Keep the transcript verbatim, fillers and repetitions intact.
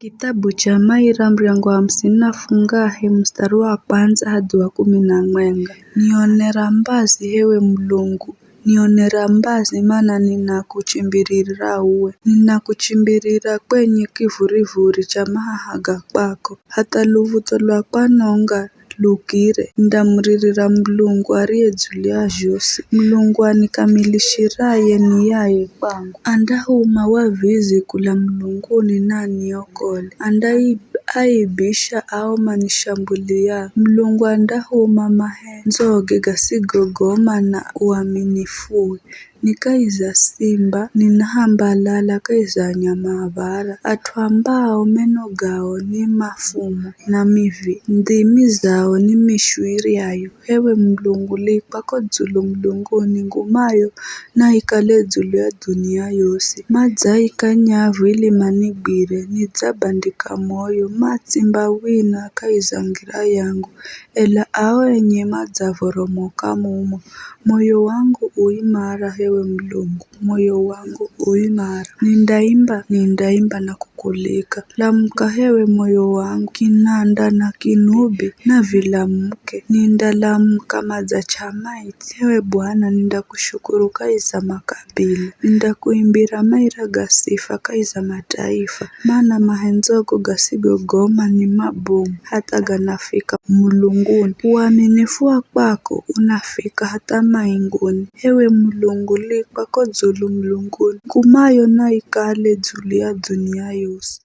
Kithabu cha Maira muryango wa hamsini na fungahe mustari wa kwandza hadhi wa kumi na mwenga. Nionera mbazi hewe Mulungu, nionera mbazi mana ninakuchimbiririra uwe. Ninakuchimbirira kwenye kivurivuri cha mahaha ga kwako, hatha luv̱utho lwa kwanonga lukire. Nindamuririra Mulungu ariye dzulu ya zhosi, Mulungu anikamilishiraye niyaye kwangu. Andahuma wavizi kula mulunguni na aniokole. Andaaibisha ao manishambuliao. Mulungu andahuma mahendzoge gasigogoma na uaminifuwe. Ni kahi za simba, ninahambalala kahi za nyama avara. At'u ambao meno gao ni mafumo na mivi, ndhimi zao ni mishwiryayo. Hewe Mulungu, likwa ko dzulu mulunguni, ngumayo naikale dzulu ya dhunia yosi. Madzaika nyavu ili manigwire, nidzabandika moyo, matsimba wina kahi za ngira yangu, ela ao enye madzavoromoka mumo. Moyo wangu u imara, hewe Mulungu, moyo wangu u imara. Nindaimba, nindaimba na kukulika. Lamuka, hewe moyo wangu, kinanda na kinubi na vilamuke. Nindalamuka madzacha maitsi, hewe Bwana, nindakushukuru kahi za makabila. Nindakuimbira maira ga sifa kahi za mataifa, mana mahendzogo gasigogoma ni mabomu, hatha ganafika mulunguni. Uaminifu wa kwako unafika hatha mainguni. Hewe Mulungu, likwa ko dzulu mulunguni, ngumayo naikale dzulu ya dhunia yosi.